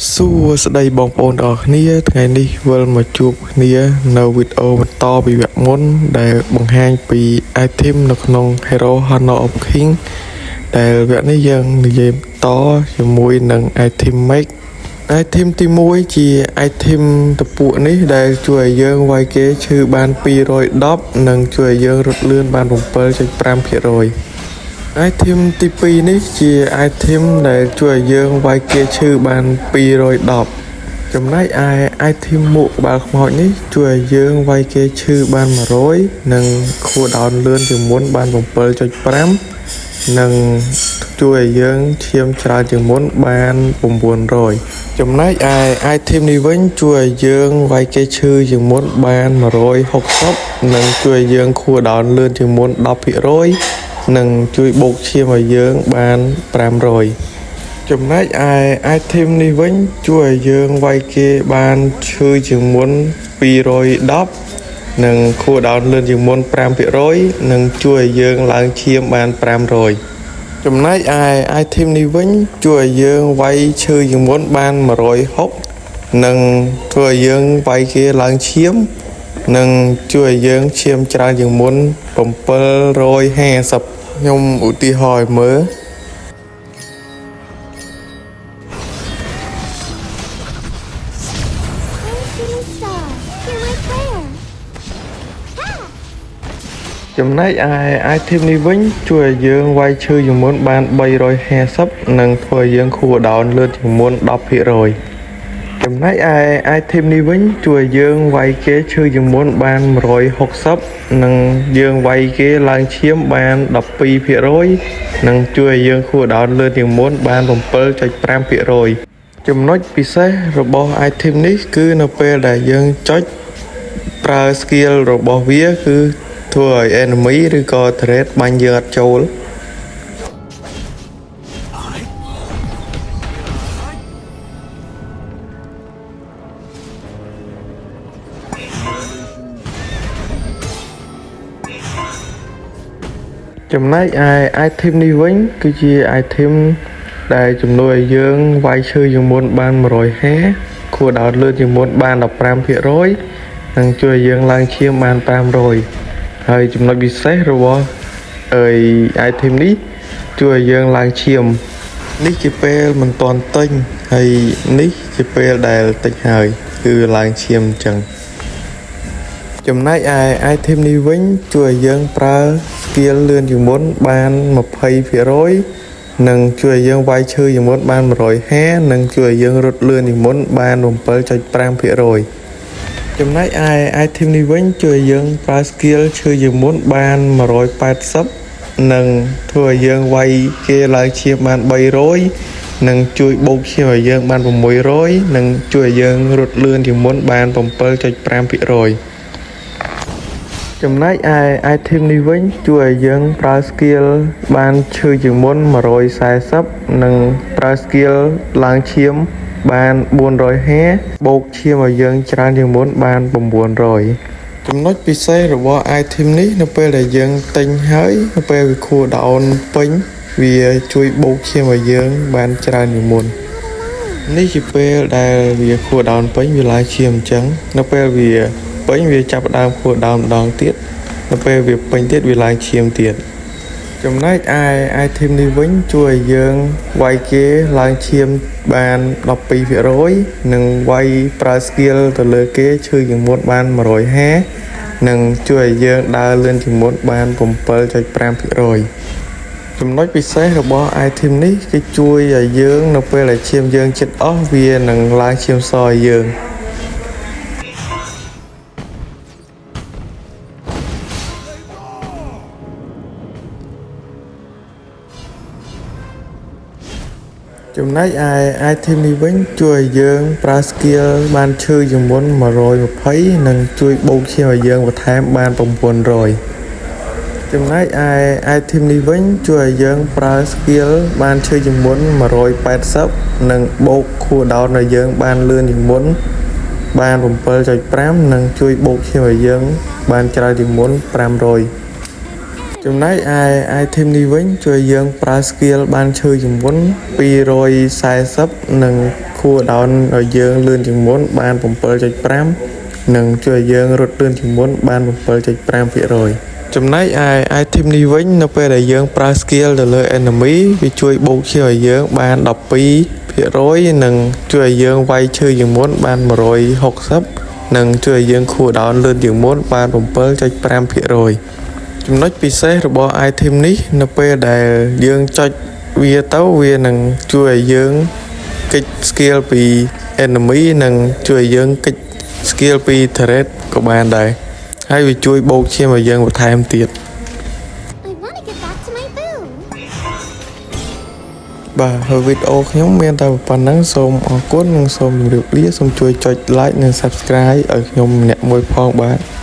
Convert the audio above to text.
សួស្តីបងប្អូនទាំងអស់គ្នាថ្ងៃនេះវិលមកជួបគ្នានៅវីដេអូបន្តពីវគ្គមុនដែលបង្ហាញពី item នៅក្នុង Hero Honor of King ដែលវគ្គនេះយើងនិយាយបន្តជាមួយនឹង item Mage item ទី1ជា item តពួកនេះដែលជួយឲ្យយើងវាយគេឈឺបាន210និងជួយឲ្យយើងរត់លឿនបាន7.5% item ទី2នេះជា item ដែលជួយឲ្យយើងវាយគេឈឺបាន210ចំណែកឯ item មួកក្បាលខ្មោចនេះជួយឲ្យយើងវាយគេឈឺបាន100និង cooldown លឿនជាងមុនបាន7.5និងជួយឲ្យយើងឈាមច្រើនជាងមុនបាន900ចំណែកឯ item នេះវិញជួយឲ្យយើងវាយគេឈឺជាងមុនបាន160និងជួយឲ្យយើង cooldown លឿនជាងមុន10%និងជួយបូកឈាមឲ្យយើងបាន500ចំណែកឯ item នេះវិញជួយឲ្យយើងវាយគេបានឈឺជាងមុន210និង cooldown លឿនជាងមុន5%និងជួយឲ្យយើងឡើងឈាមបាន500ចំណែកឯ item នេះវិញជួយឲ្យយើងវាយឈឺជាងមុនបាន160និងធ្វើឲ្យយើងវាយគេឡើងឈាម និងជួយឲ្យយើងឈាមច្រើនជាងមុន750ខ្ញុំឧទាហរណ៍ឲ្យមើល Oh, shooting star, hear my prayer. Ha! ចំណែកឯ item នេះវិញជួយឲ្យយើងវាយឈឺជាងមុនបាន350និងធ្វើឲ្យយើង cooldown លឿនជាងមុន10%ចំណែកឯ item នេះវិញជួយឲ្យយើងវាយគេឈឺជាងមុនបាន160និងយើងវាយគេឡើងឈាមបាន12%និងជួយឲ្យយើង cooldown លឿនជាងមុនបាន7.5%ចំណុចពិសេសរបស់ item នេះគឺនៅពេលដែលយើងចុច ប្រើ skill របស់វាគឺធ្វើឲ្យ enemy ឬក៏ turret បាញ់យើងអត់ចូល ចំណែកឯ item នេះវិញគឺជា item ដែលជំនួយឲ្យយើងវាយឈឺជាងមុនបាន150 cooldown លឿនជាងមុនបាន15%និងជួយឲ្យយើងឡើងឈាមបាន500ហើយចំណុចពិសេសរបស់អី item នេះជួយឲ្យយើងឡើងឈាម នេះជាពេលមិនទាន់ទិញហើយនេះជាពេលដែលទិញហើយគឺឡើងឈាមអញ្ចឹង ចំណែកឯ item នេះវិញជួយឲ្យយើងប្រើ skill លឿនជាងមុនបាន20%និងជួយឲ្យយើងវាយឈឺជាងមុនបាន150និងជួយឲ្យយើងរត់លឿនជាងមុនបាន7.5%ចំណែកឯ item នេះវិញជួយឲ្យយើងប្រើ skill ឈឺជាងមុនបាន180និងធ្វើឲ្យយើងវាយគេឡើងឈាមបាន300និងជួយបូកឈាមឲ្យយើងបាន600និងជួយឲ្យយើងរត់លឿនជាងមុនបាន7.5%ចំណែកឯ item នេះវិញជួយឲ្យយើងប្រើ skill បានឈឺជាងមុន140និងប្រើ skill ឡើងឈាមបាន450បូកឈាមឲ្យយើងច្រើនជាងមុនបាន900ចំណុចពិសេសរបស់ item នេះនៅពេលដែលយើងទិញហើយនៅពេលវា cooldown ពេញវាជួយបូកឈាមឲ្យយើងបានច្រើនជាងមុន នេះជាពេលដែលវា cooldown ពេញវាឡើងឈាមអញ្ចឹងនៅពេលវាពេញវាចាប់ផ្ដើម cooldown ម្ដងទៀតនៅពេលវាពេញទៀតវាឡើងឈាមទៀតចំណែកឯ item នេះវិញជួយឲ្យយើងវាយគេឡើងឈាមបាន12%និងវាយប្រើ skill ទៅលើគេឈឺជាងមុនបាន150និងជួយឲ្យយើងដើរលឿនជាងមុនបាន7.5%ចំណុចពិសេសរបស់ item នេះគឺជួយឲ្យយើងនៅពេលដែលឈាមយើងជិតអស់វានឹងឡើងឈាមសឲ្យយើង ចំណែកឯ item នេះវិញជួយឲ្យយើងប្រើ skill បានឈឺជាងមុន120និងជួយបូកឈាមឲ្យយើងបន្ថែមបាន900ចំណែកឯ item នេះវិញជួយឲ្យយើងប្រើ skill បានឈឺជាងមុន180និងបូក cooldown ឲ្យយើងបានលឿនជាងមុនបាន7.5និងជួយបូកឈាមឲ្យយើងបានច្រើនជាងមុន500 ចំណែកឯ item នេះវិញជួយយើងប្រើ skill បានឈឺជាងមុន240និង cooldown ឲ្យយើងលឿនជាងមុនបាន7.5និងជួយឲ្យយើងរត់លឿនជាងមុនបាន7.5%ចំណែកឯ item នេះវិញនៅពេលដែលយើងប្រើ skill ទៅលើ enemy វាជួយបូកឈាមឲ្យយើងបាន12%និងជួយឲ្យយើងវាយឈឺជាងមុនបាន160និងជួយឲ្យយើង cooldown លឿនជាងមុនបាន7.5%ចំណុចពិសេសរបស់ item នេះនៅពេលដែលយើងចុចវាទៅវានឹងជួយឲ្យយើងគេច skill ពី enemy និងជួយឲ្យយើងគេច skill ពី turret ក៏បានដែរហើយវាជួយបូកឈាមឲ្យយើងបន្ថែមទៀត I want to get back to my boo. បាទហើយវីដេអូខ្ញុំមានតែប៉ុណ្ណឹងសូមអរគុណនិងសូមជម្រាបលាសូមជួយចុច like និង Subscribe ឲ្យខ្ញុំម្នាក់មួយផងបាទ។